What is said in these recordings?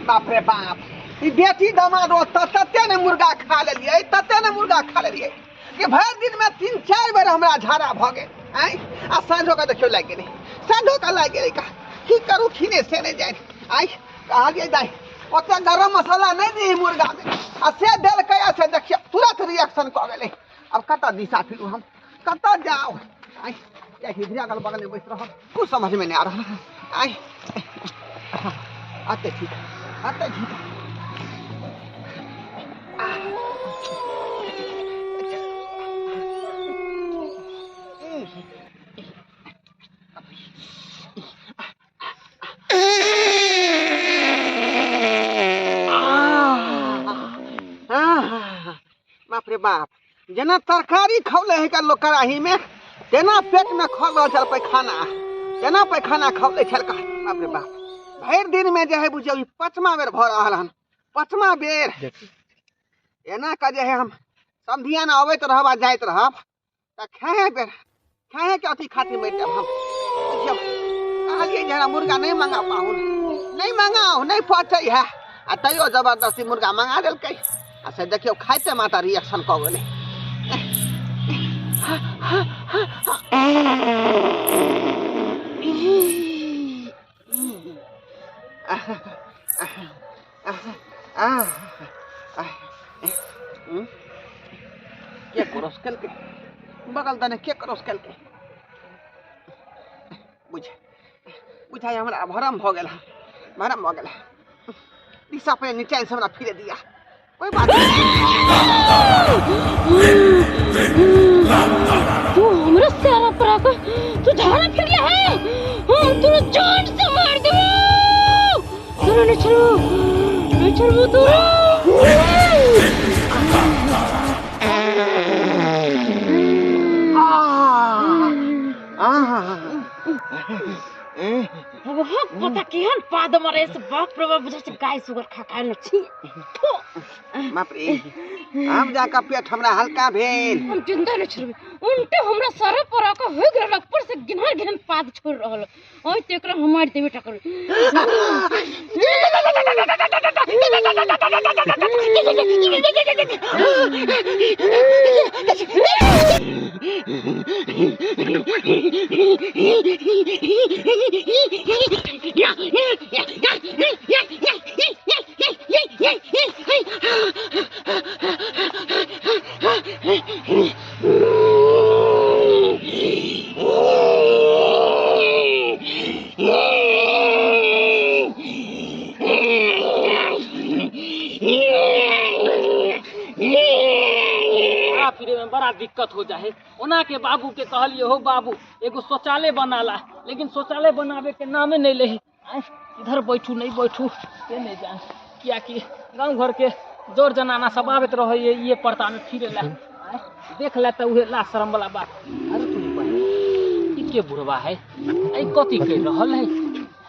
बाप रे बाप, ई बेटी दमाद ओतऽ तते ने मुर्गा खा लेलियै, तते ने मुर्गा खा लेलियै कि भरि दिनमे 3-4 बेर हमरा झाड़ा भऽ गेल। आँय, आ साँझो कऽ देखियौ लागि गेलै, साँझो कऽ लागि गेलै। की करू खीने से नहि जानि। आँय, कहलियै दाइ ओते गरम मसाला नहि दिही मुर्गामे, आ से देलकै, आ से देखियौ तुरंत रिएक्शन कऽ गेलै। आब कतऽ दिशा फिरू, हम कतऽ जाउ? आँय, किएकि इधरे अगल बगलमे बैस रहब, कुछ समझमे नहि आ रहल। आँय, अते ठीक, अते ठीक। बाप रे बाप, जेना तरकारी खौले है का लोग कड़ाही में, तेना पेट में खौल रहल छल पैखाना, तेना पैखाना खौले छल का। बाप रे बाप, भरि दिन में जे है बुझियौ ई 5वां बेर भऽ रहल हन, 5वां बेर। एना कऽ जे है हम समधियाना अबैत रहब आ जाइत रहब तऽ खाए बेर खाए के अथी खातिर मरि जायब हम। बुझियौ कहलियै जे हमरा मुर्गा नहि मंगाउ पाहुन, नहि मंगाउ, नहि पचै है, आ तैयो जबरदस्ती मुर्गा मंगा देलकै। आ से देखियौ खाइते माता रिएक्शन कऽ गेलै। के क्रॉस केलकै बगल दने, के क्रॉस केलकै? बुझ बुझाइ हमरा भरम भऽ गेल, भरम भऽ गेल। दिशा पे नीचा से हमरा फिरे दिया, कोई बात नहीं। तू हमरा सारा पर आके तू झाड़ा फिरले है, हम तोरा जान से मार देबो। तोरा नहीं छोड़बो, नहीं छोड़बो तोरा। पता केहन पाद मरे से, बाप रे बाप, बुझै छै गाय सुगर खा खा आयल छी। बाप रे, आब जाकऽ पेट हमरा हल्का भेल। हम जिंदा नहीं छोड़बे, उल्टे हमरा सर पर आके हो गेल, ऊपर से गिनहर गिनहर पाद छोड़ रहल। ओइ तो एकरा हम मार देबे टकर। बड़ा फिरे में बड़ा दिक्कत हो जाए। ओना के बाबू के कहलिए हो बाबू एगो शौचालय बनाला, लेकिन शौचालय बनावे के नामे नहीं ले। आँय, इधर बैठू नहीं बैठू से नहीं जान, कियाकि गाँव घर के जोर जनाना सब आबैत रहे ये परता में फिरे ला। आँय, देख ले तो उहे ला शर्म वाला बात। अरे तुम बहिन, ई के बुढ़वा है, ई कथी कह रहल है?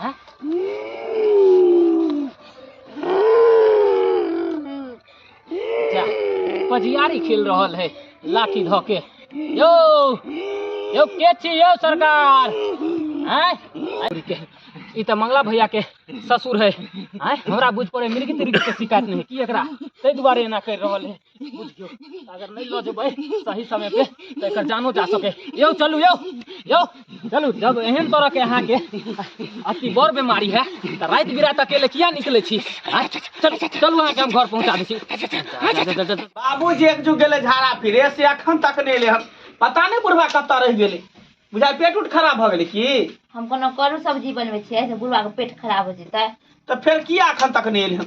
हैं? जा, पजियारी खेल रहल है लाठी धऽ के। यौ यौ के छी यौ सरकार? आँय, ई तऽ मंगला भैया के ससुर है। आँय, हमरा बुझ पड़े मिर्गी तिर्गी के शिकायत नहीं की एकरा, ताहि दुआरे एना करि रहल है। बुझियौ अगर नहीं लऽ जेबै सही समय पे तऽ एकर जानो जा सके। यौ चलू, यौ यौ चलू। जब एहन तरह के अहाँके अति बड़ बीमारी है तऽ राति बिराति अकेले किया निकलै छी? आँय, चलू चलू, अहाँके हम घर पहुँचा दै छी। बाबूजी एक जुग गेलै झाड़ा फिरे से अखन तक नहि एलै हन, पता नहि बुढ़वा कतऽ रहि गेलै। बुझाइ पेट उट खराब भऽ गेलै की? हम कोनो करू सब्जी बनबै छियै से बुढ़वा के पेट खराब हो जेतै? तऽ फेर किया अखन तक नहि एलै हन?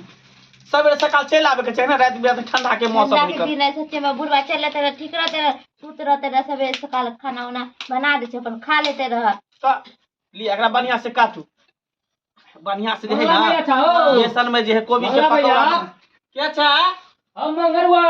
सवेरे सकाल चलि आबे के चाही ने, राति बिराति ठंडा के मौसम ठंडा के दिन है, सच्चे में बुढ़वा चलि एतै रहै, ठीक रहतै रहै, सुत रहतै रहै, सवेरे सकाल खाना उना बना दै छै, अपन खा लेतै रहै। तऽ लिअ एकरा बढ़िया से काटू, बढ़िया से जे है ना अच्छा हो। बेसन में जे है कोबी के मंगला भैया। पकौड़ा। के छै? हम मंगरुआ।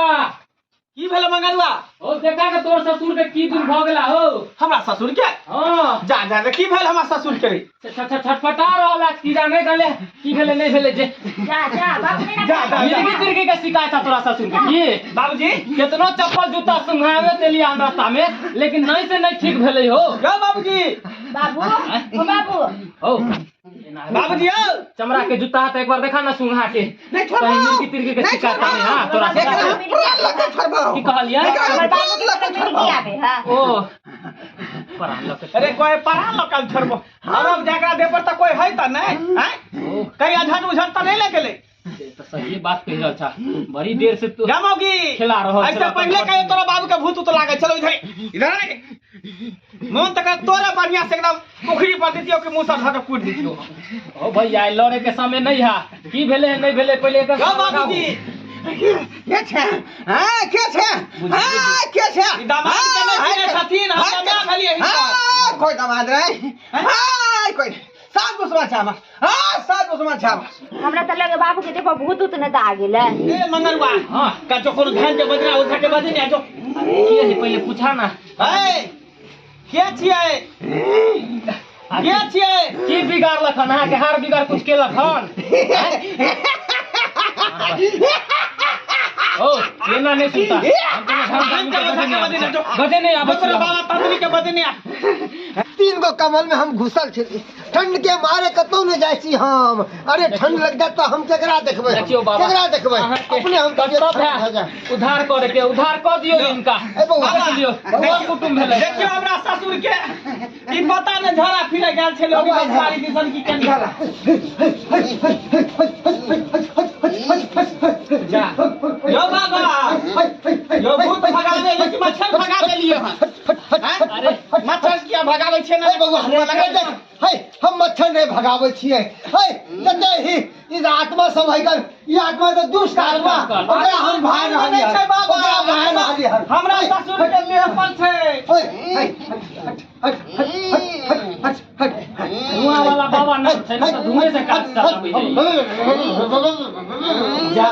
की भेल मंगरुआ? हो देखा के तोर ससुर के की दिन भ गेला हो। हमरा ससुर के? हाँ। जा जा की भेल हमरा ससुर के रे? छटपटा रहल है, की जाने गले की भेले नहीं भेले जे। जा जा बाप रे। जा जा जा। मिर्गी तिर्गी के शिकायत है तोरा ससुर के की? बाबूजी केतनो चप्पल जूता सुंघावे ते लिया रास्ता में, लेकिन नहीं से नहीं ठीक भेले हो। जा बाबूजी। बाबू, ओ बाबू। हो। बाबूजी यौ चमड़ा के जूता है तो एक बार देखा ना सुंघा के नहीं छोड़बो। कहीं मिर्गी तिर्गी के नहीं शिकार छोड़बो। नहीं हां तोरा से एकरा हम प्राण लके छोड़बो। की कहलियै? एकरा हम हमर प्राण बाबू लके के छोड़बो। मिर्गी आबे हा ओ प्राण लके अरे कोई पढ़ा लकल छोड़बो और अब जकरा दे पर त कोई है त नहीं हैं कहीं अझन उझन त नहीं लगे से तो सही बात कहि रहल छा बड़ी देर से तू जमोगी खेला रहल ऐसे छला, पहले कहे तोरा बाबू के भूत उत लागे चलो इधर इधर आ रे। मोन तक तोरा बढ़िया से एकदम उखड़ी पर देतियो कि मुंह से धक कूट देतियो ओ भैया लड़े के समय नहीं है की भेले नहीं भेले पहले एकर यो बाबूजी के छै हां के छै हां के छै ई दामाद के नहि चिन्है छथिन, हम दामाद भेलियै हिनकर। हां कोई दामाद रे हां कोई सात दुश्मन छै हमर हां सात दुश्मन छै हमर हमरा त लगे बाबू के देखो भूत उत ने त आ गेलै ए मंगलवा हां का जो कोनो धान के बजरा उठा के बजे ने जो के है पहले पूछा ना ए के छियै के छियै की बिगाड़लक हन अहाँके हार बिगाड़ कुछ केलक हन ओ एना नहीं सुनता हम तो धान के बजे ने जो बजे नहीं आबै तोरा बाबा तंत्री के बजे ने 3 गो कमल में हम घुसल छी ठंड के मारे कतौ नहीं जाइ छी हम। अरे ठंड लग जात त हम केकरा देखबै देखियौ बाबा केकरा देखबै अपने हम कर्तव्य है उधार करे के उधार क दियौ इनका ए बौआ देख लियौ बौआ कुटुंब भेलै देखियौ हमरा ससुर के ई पता ने झड़ा फिरे गेल छलै ओहि बसारी दिसन की केने जा यो बाबा यो भूत भगावे लेकिन मच्छर भगा देलिए हन अरे मच्छर किया भगाबै छियै ने बौआ देख हे हम मच्छर नहीं भगाबै छियै हे जते ही ई आत्मा सब है कर ई आत्मा त दुष्ट आत्मा ओकरा हम भाग रहलियै छै बाबा ओकरा भाग रहलियै हन हमरा ससुर के देह पर छै हे हट हट हट हट हट धुआं वाला बाबा नहीं छै ने त धुएं से काज चलाबै है जा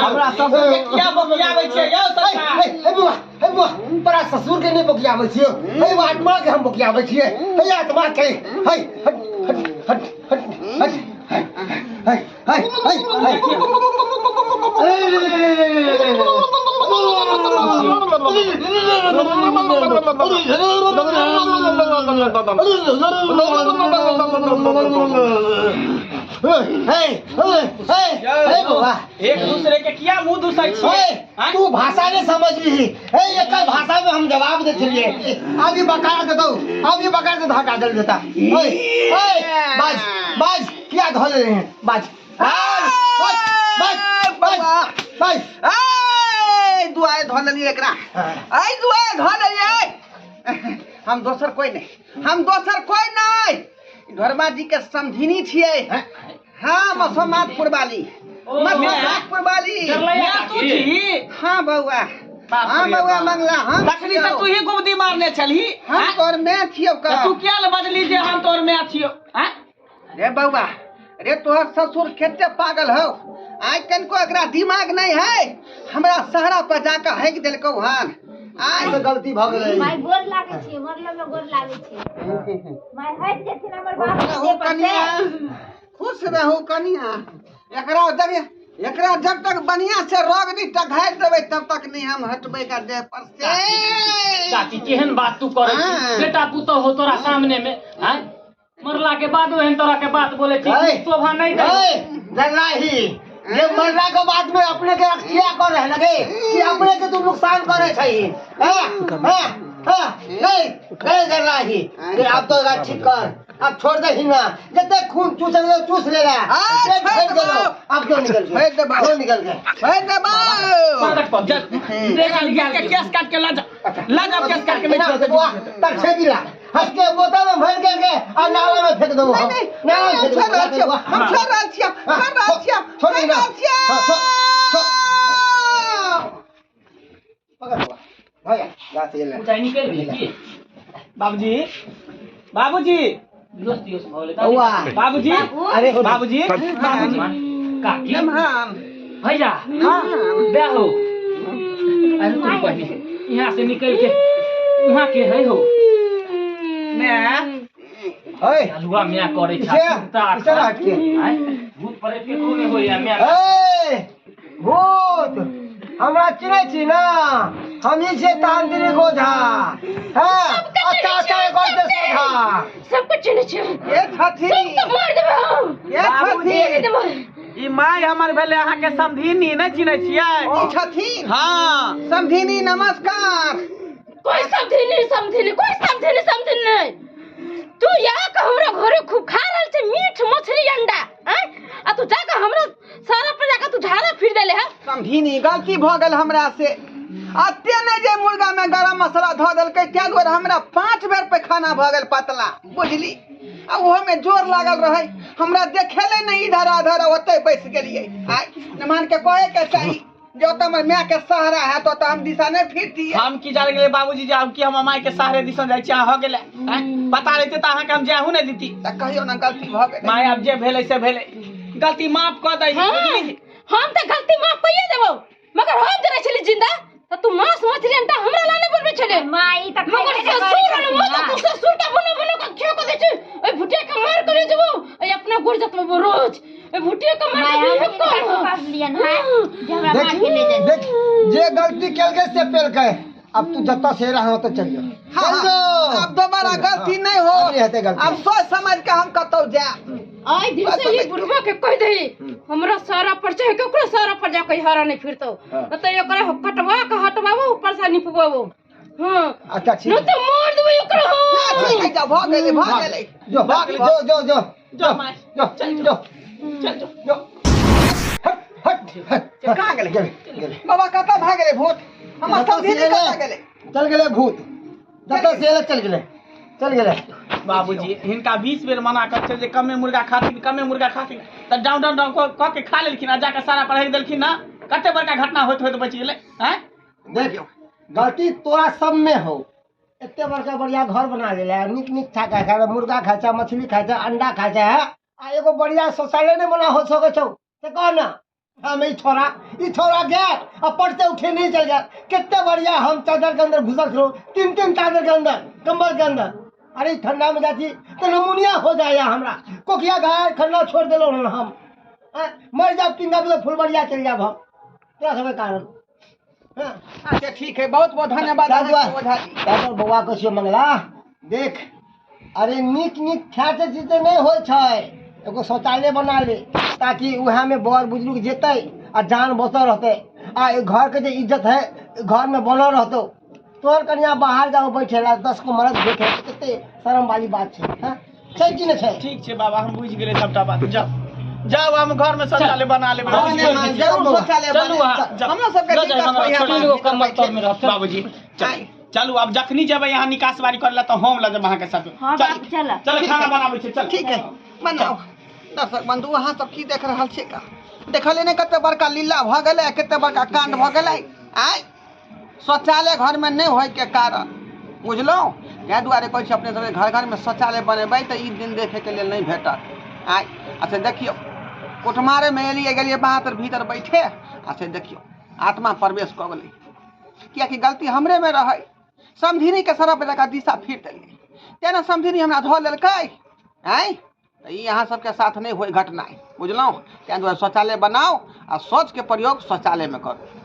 हमरा ससुर के किया बकियाबै छियै यौ सरकार हे बुआ हे बुआ तोरा ससुर के नहीं बकियाबै छियै हे आत्मा के हम बकियाबै छियै हे आत्मा के हे हट हट हट हट हट हे हे हे हे एक दूसरे के किया मुंह दुसै छियै तू भाषा नहीं समझ ली हे एक भाषा में हम जवाब दे छलिए आगे बका दे दो आगे बका दे धका दे देता ओए ओए बाज बाज क्या धो ले हैं बाज बाज बाज बाज बाज ए दुआए धो लेलियै एकरा ए दुआए धो लेलियै हम दोसर कोई नहीं हम दोसर कोई नहीं ढोरबा जी के समधिनी छियै हाँ मसोमातपुर वाली मसोमातपुर वाली तू छी हाँ बौआ हाँ बौआ मंगला हम तखनी से तू ही गुबदी मारने छलही हम तोर मैं छियौ का तू किया ले बजली जे हम तोर मैं छियौ हैं रे बौआ रे तोहर ससुर कते पागल हौ आइ कनको एकरा दिमाग नहीं है हमरा सहरा पर जाकर हैक देलकौ हन आइ तो गलती भ गेलै माय गोर लागै छी मरलो में गोर लागै छी माय हटि जेथिन हमर बाप रहू कनिया खुश रहू कनिया एकरा जब एकरा जब तक बढ़िया से रोग नहीं टघाइ देबै तब तक नहीं हम हटबै का देह पर से। चाची केहन बात तू करै छी बेटा पुतोह हो तोरा सामने में हैं मरला के बाद ओहन तोरा के बात बोले छी शोभा नहीं दे जल्लाही ये मरला के बाद में अपने के अख्तिया कर रहे लगे कि अपने के तू नुकसान करे छही हां हां हां नहीं नहीं जल्लाही फिर अब तो ठीक कर अब छोड़ दे ही ना जते खून चूस ले चूस लेला छोड़ दे अब क्यों निकल गए क्यों निकल गए छोड़ दे बाबू देख के केस काट के ला जा ला जा केस काट के नहीं तक से दिला हंस के बोतल में भर के और नाला में फेंक दो। नहीं नहीं हम छोड़ रहल छियौ हम छोड़ रहल छियौ छोड़ रहल छियौ छोड़ रहल छियौ पकड़ भैया जा से ले ऊंचाई निकल गेलै की बाबूजी बाबूजी दोस्त भऽ गेलै बाबूजी अरे बाबूजी बाबूजी काकी नमहान भैया ब्याह हो अरे तुम पहले यहाँ से निकल के वहाँ के है हो ओए हलुआ म्या करे छा पीछे हट के भूत प्रेत के कोने होया म्या ए भूत हमरा चिन्है छी ना हम ही छियै तांत्रिक ओझा। हां अच्छा अच्छा एगो से सोझा सबके चिन्है छियै। के छथिन? सबके मार देबै हम। के छथिन? ई my हमर भेलै अहाँके समधिनी, नहि चिन्है छियै? ई छथिन? हाँ। समधिनी नमस्कार। कोई समधिनी समधिनी कोई समधिनी समधिनी नहीं। तू यहाँ के हमरा घरे खूब खा रहल छै मीट मछली अंडा, आँय? आ तू जाके हमरा सारा पर जाके तू झाड़ा फिर देले है। समधिनी गलती भऽ गेल हमरा से, अते नहि जे मुर्गा में गरम मसाला धऽ देलकै ताहि दुआरे हमरा 5 बेर पैखाना भऽ गेल पतला, बुझली? आ ओहो में जोर लागल रहै, हमरा देखेले नहि इधर आधर, ओतै बैस गेलियै। आइ नमान के कहे के चाही जे ओतऽ हमर माय के सहारा है तो ओतऽ हम दिशा नहि फिरतियै। हम की जान गेलियै बाबूजी जे हम की हम माय के सहारे दिसन जाइ छी, अहाँ हो गेलै। पता रहितै तऽ अहाँके हम जाहू नहि दिती। तऽ कहियो ने गलती भऽ गेलै। माय आब जे भेलै से भेलै, गलती माफ कऽ दै। हम तऽ गलती माफ कइए देबौ, मगर हम जे रहै छली जिंदा तऽ तू मांस मछली अंडा हमरा ला नहि बनबै छलै। माय तऽ मगर ससुर ने मत तू ससुर के बना बना के खियो के दै छै। ओइ भुटिया के मार के ले जेबौ, ओइ अपना गोर जतबो रोज ओइ भुटिया के मार के ले जेबौ। देख जे गलती केलकै से पेलकै, अब तू जतऽ से रह ओतऽ चल जो। हाँ, अब दोबारा गलती नहीं हो, अब सोच समझ के हम कतौ जाए। आइ दिन से ई बुढ़वा के कह दही हमरा सारा पर चाहे केकरो सारा पर जा के हरा नहीं फिरतो, त एकरा कटवा के हटवाबो ऊपर से निपवाबो। हां अच्छा ठीक न त मार देबै ओकरा। हां ठीक है, जा भ गेलै भ गेलै। जो जो जो जो जो जो चल जो चल जो जो। हट हट हट कहाँ गेलै? गेलै बाबा कतऽ भाग गेलै भूत? हमर समधिनी कतऽ गेलै? चल गेलै भूत, जतऽ से चल गेलै चल गेलै। बाबूजी हिनका 20 बेर मना कर छै जे कमे मुर्गा खाथिन कमे मुर्गा खाथिन, तऽ डाउन डाउन डाउन कऽ के खा लेलखिन आ जाके सारा पढ़ाई देलखिन ना। कते बड़का घटना होइत होइत बचि गेलै। आँय देखियौ गलती तोरा सब में हो, एते बड़का बढ़िया घर बना लेले, नीक नीक खा खा मुर्गा खाइ छै, मछली खाइ छै, अंडा खाइ छै, आ एगो बढ़िया शौचालय नहि बना हो सकै छौ से कह ना। हम ई छोरा गया आ पट से उठे नहीं चल गया। कितने बढ़िया हम चादर के अंदर घुसल छो, 3-3 चादर के अंदर कंबल के अंदर। अरे ठंडा में जाती तो नमूनिया हो जाए हमरा, कोकिया गाय खन्ना छोड़ दिलो हम, मर जाब 3 बजे फुलबरिया चल जाब हम तोरा सबके कारण। अच्छा ठीक है, बहुत बहुत धन्यवाद। बौआ को छियो मंगला देख, अरे नीक नीक खाते चीज नहीं होइ छै, एगो शौचालय बना ले ताकि वहाँ में बड़ बुजुर्ग जेतै आ जान बचल रहतै, आ घर के जे इज्जत है घर में बनल रहतौ। तोहर कनिया बाहर जाओ बैठे ला 10 को मरद बैठे कते शरम वाली बात छै। हां छै कि नहि छै? ठीक छै बाबा, हम बुझि गेलै सबटा बात। जाओ जाओ हम घर में शौचालय बना लेबै। जरूर शौचालय चलू हमरा सबके दिक्कत होइया बाबूजी। चलू अब जखनी जेबै यहाँ निकास बारी करे ला तऽ हम लऽ जेबै अहाँके साथ। चल चल खाना बनाबै छै। चल ठीक है बनाओ। दर्शक बंधु अहाँ सब की देख रहल छियै? का देखलियै ने कते बड़का लीला भऽ गेलै, कते बड़का कांड भऽ गेलै। आँय शौचालय घर में नहीं होय के कारण बुझलहुँ, ताहि दुआरे कहै छी अपने सबके घर घर में शौचालय बनेबै तऽ ई दिन देखे के लेल नहीं भेटत। आँय अच्छा देखियौ कोठमारे में एलियै गेलियै बाहर भीतर बैठे, अच्छा देखियौ आत्मा प्रवेश कऽ गेलै, कियाकि गलती हमरे में रहै। समधिनी के सरप जकाँ दिशा फिर देलियै, तेना समधिनी हमरा धऽ लेलकै। आँय तऽ ई अहाँ सबके साथ नहि होय घटना, बुझलहुँ? ताहि दुआरे शौचालय बनाउ आ शौचके प्रयोग शौचालयमे करू।